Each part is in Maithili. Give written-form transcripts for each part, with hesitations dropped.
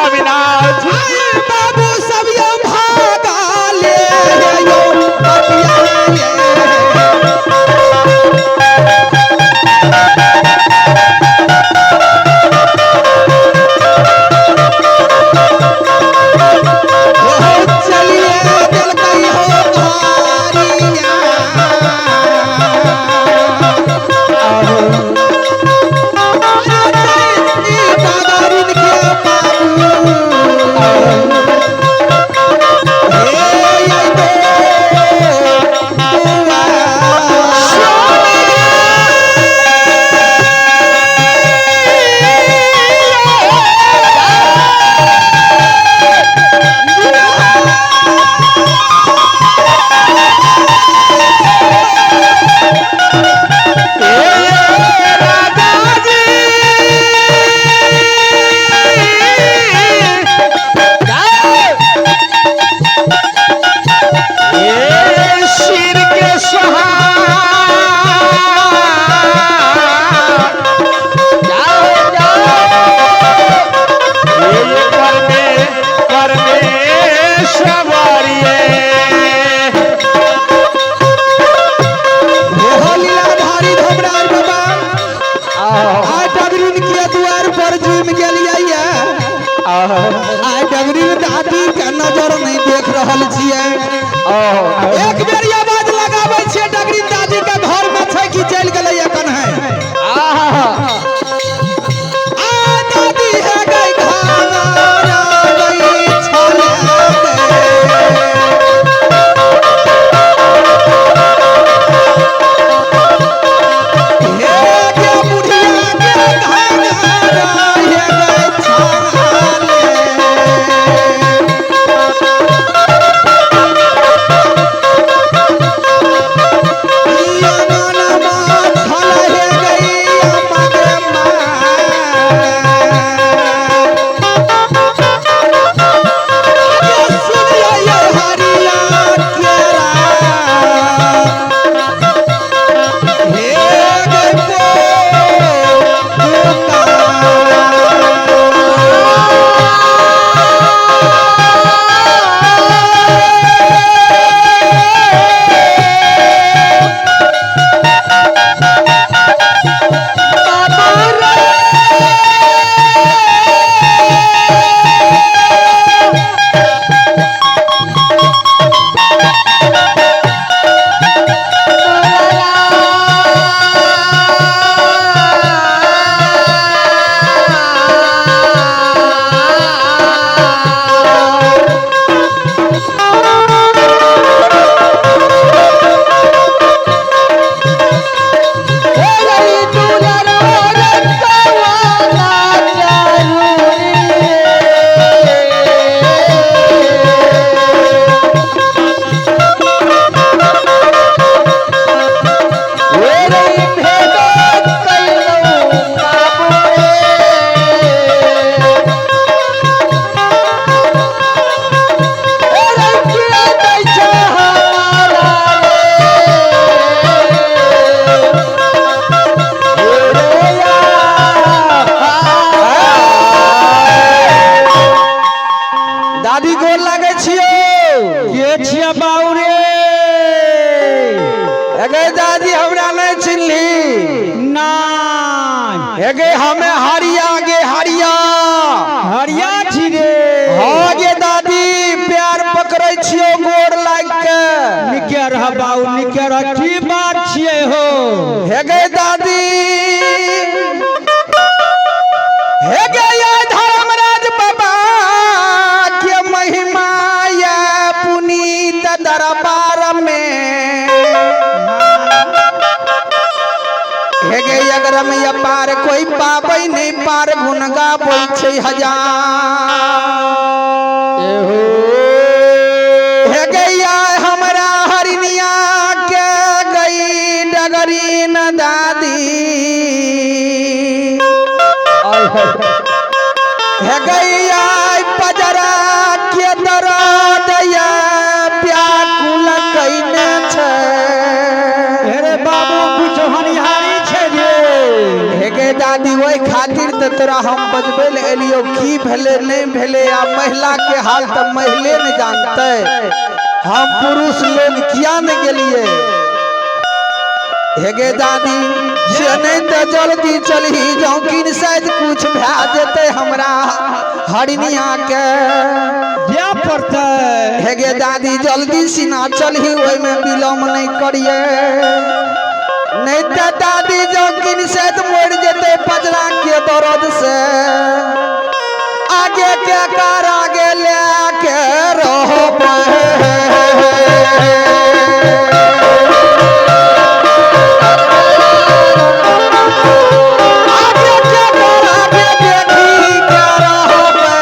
स्वामीनाथ। बाबू सब यो भागा ले यो बतिया ये। हो चलिए दिल कही हो घरिया। डगरिन के बाबू हे अइबो दुआर। सिर के सोहाग जाओ जाओ ये करमे करमे सवारिये। हो लीलाधारी धमराज बाबा आइ डगरिन के दुआर पर जुम गेलियै ये। आइ डगरिन दादी के नजर नहीं देख रहल छियै। एक बेर आवाज लगाबै छियै डगरिन दादी के घर में छै कि चलि गेलै एखन है। आ दादी हे गई घाघरा गई छले गे। हे गे बुढ़िया के घाघरा हे गई छले। दादी गोर लागै छियो। के छियै बाउ रे? एगे दादी हमरा नहीं चिन्हली। नाय। एगे हमें हरिया गे हरिया। हरिया छी रे। हाँ गे दादी प्यार पकड़ै छियो गोर लाग के। निके रह बाउ निके रह, की बात छियै हो? हे गे दादी हे गे ये धर्मराज बाबा के महिमा ये पुनीत दरबार में। हे गे अगरम ये पार कोई पाबै नहीं पार गुण गाबै छै हजार। हे गे या हमरा हरिनिया के गई डगरीन दादी। हे गैया पजरा के दर्द या व्याकुल कइने छै। हे रे बाबू कुछ हनिहारी छै रे। हे गे दादी ओहि खातिर तऽ तोरा हम बजबै। बुझबै ले एलियो की भेलै नहि भेलै। आ महिला के हाल तऽ महिले ने जानतै, हम पुरुष लोग किया ने गेलिए। हेगे दादी से नहीं तो जल्दी चलही जाऊं किन शायद कुछ भए जेतै हमरा हरिनिया के। जाय पड़तै। हेगे दादी जल्दी सिना चलही, ओहिमे विलम्ब नहीं करिए, नहीं तो दादी जाऊं किन शायद मरि जेतै पजरा के दर्द से। आगे के कर आगे ले के रहबै। आगे के कर आगे देखी के रहबै।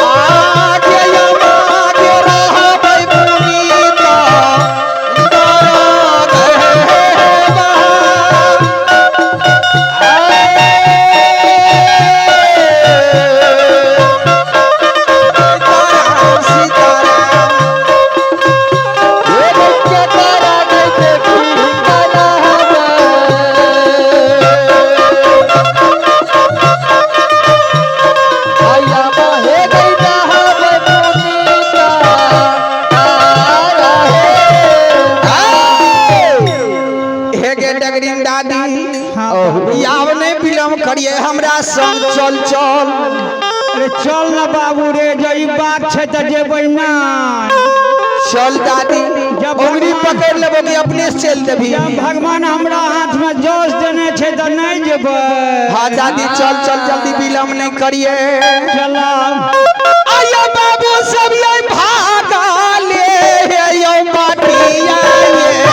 आगे आगे रहबै पुनीत दर्द हेबा। सीताराम सीताराम। हे गे डगरिन दादी, आब नहीं विलम्ब करिए, हमरा संग चल चल। अरे चल ना बाबू रे, जब ई बात छै तऽ जेबै ना। चल दादी, जब उंगली भगवान- पकड़ लेबो कि अपने से चल देबी। जब भगवान हमरा हाथ में जोश देने छै तऽ नहीं जेबै। हाँ दादी चल चल, जल्दी विलम्ब नहीं करिए। चला। आया बाबू सब ये भागा ले यो बाटिया ये।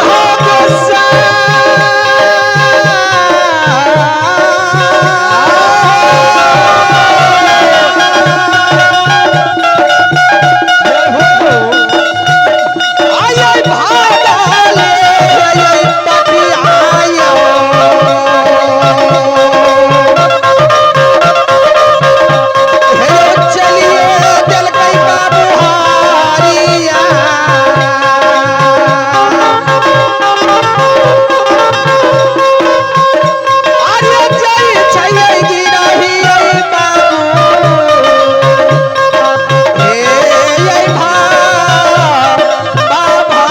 हो गुस्सा आय भागा ले आय पटिया हे चलिए देलकै बाबू हारिया। अरे जय छै गिरही बाबू हे ये भा बाबा।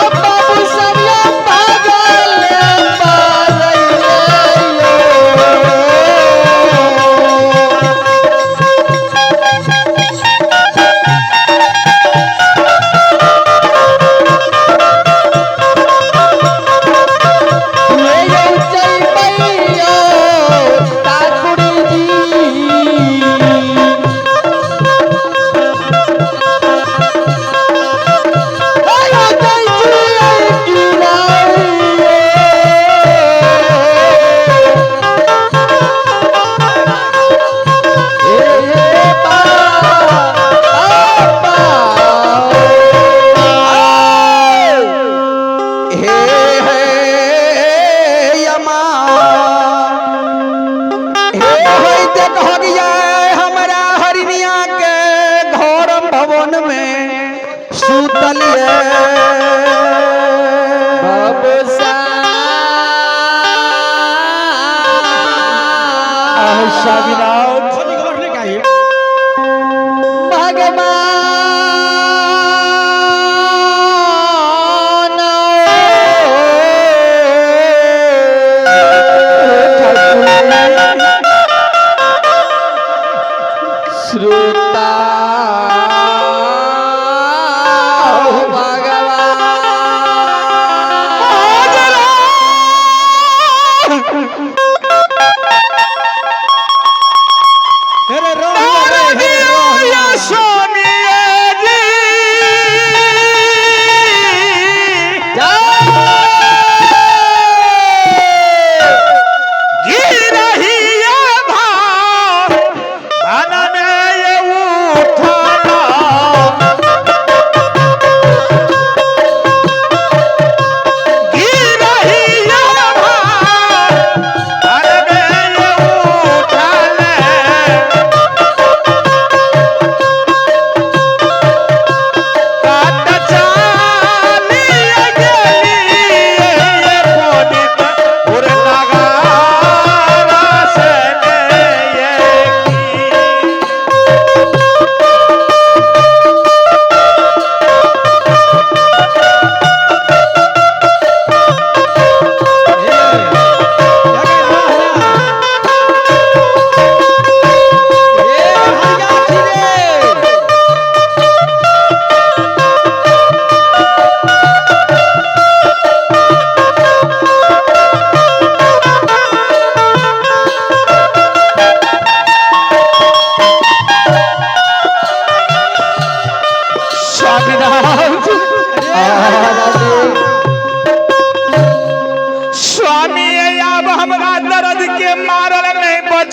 बाबू सब ये पागल हे हे यमा हे होइते कहलियै हमरा हरिनिया के घर भवन में सुतलिए। स्वामीनाथ।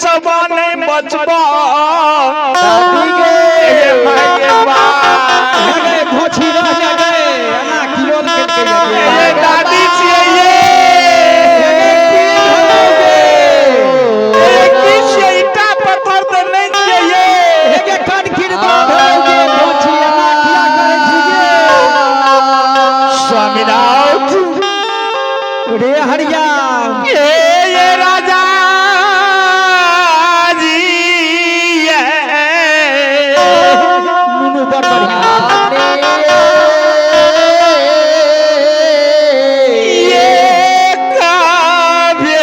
बचबा नहीं बचबा ये माय के बा। गे भोछी रह जा गे एना किलोल केलकै ये गे। दादी छियै ये। ये की छियै? ईटा पत्थर तऽ नहि छियै ये। हे गे कनखिर दऽ भेलौ गे भोछी, एना किया करै छी गे? स्वामीनाथ रे हरिया ये राजा जी ये। नुनू बड़ बढ़िया। ये काव्य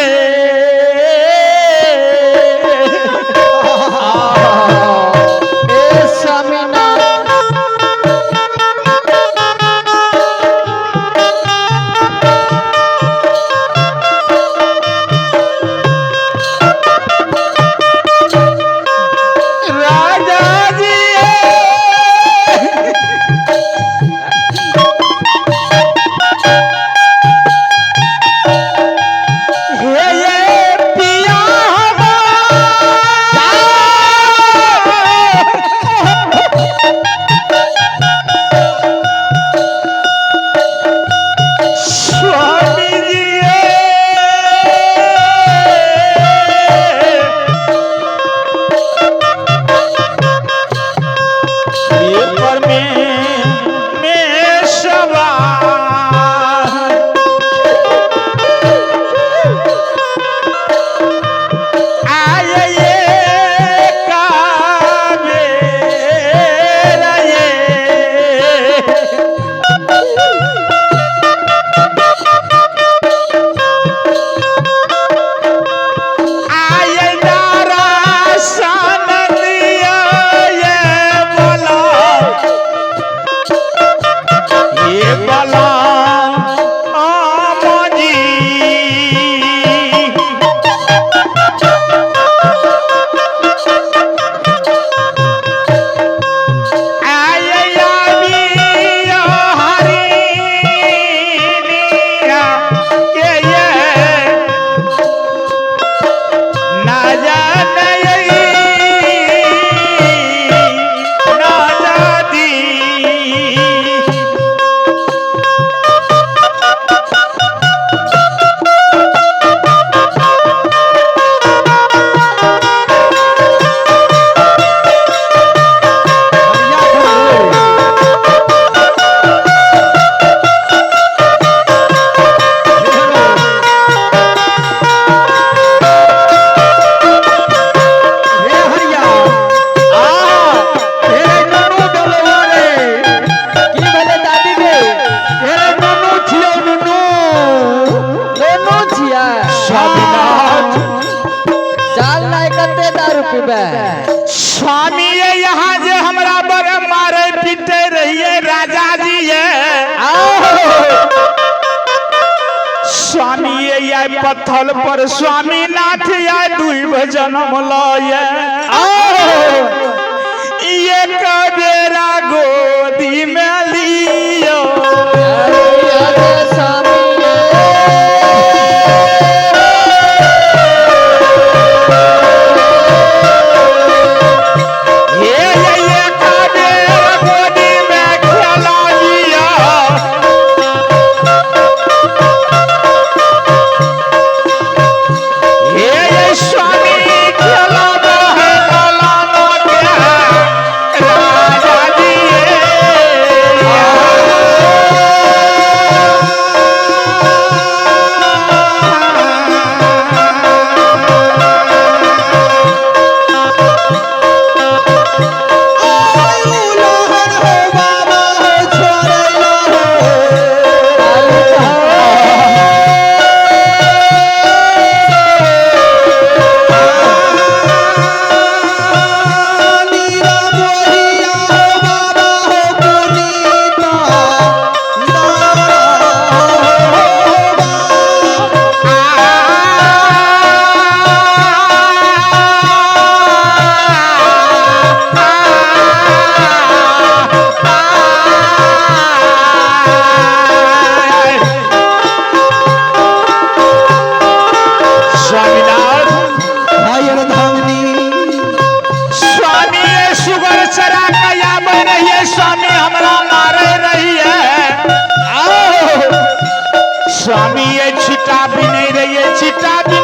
राजा जी हे ये पिया स्वामी जी ये परमेश्वर आय ये कावेर ये। आय नारासन लिया ये बोला ये बोला आमजी। आय यामी हरिनिया के ये ना जाने ना जाती। रे हरिया आ हे रे नुनू डोलवा रे। की भेलै दादी गे? हे रे नुनू छियौ नुनू। नुनू छियै? स्वामीनाथ चाल नहि कते दारू पीबै। स्वामी ये यहाँ जे हमरा बड़ मारे पीटे रहिए राजा जी ये। स्वामी ये आय पत्थर पर स्वामीनाथ आय दुई जन्म लये ये कबेरा गोदी में लियो। अरे स्वामी ये ये ये कबेरा गोदी में खेला लिया। ये ये स्वामी खेला है लाला के राजा जी ये। लोहन हो बाबा हो छोड़े हो। नीरा मोहिया हो बाबा हो पुनीता नारा हो बाबा। आ छिटा बिनै रहियै, छिटा।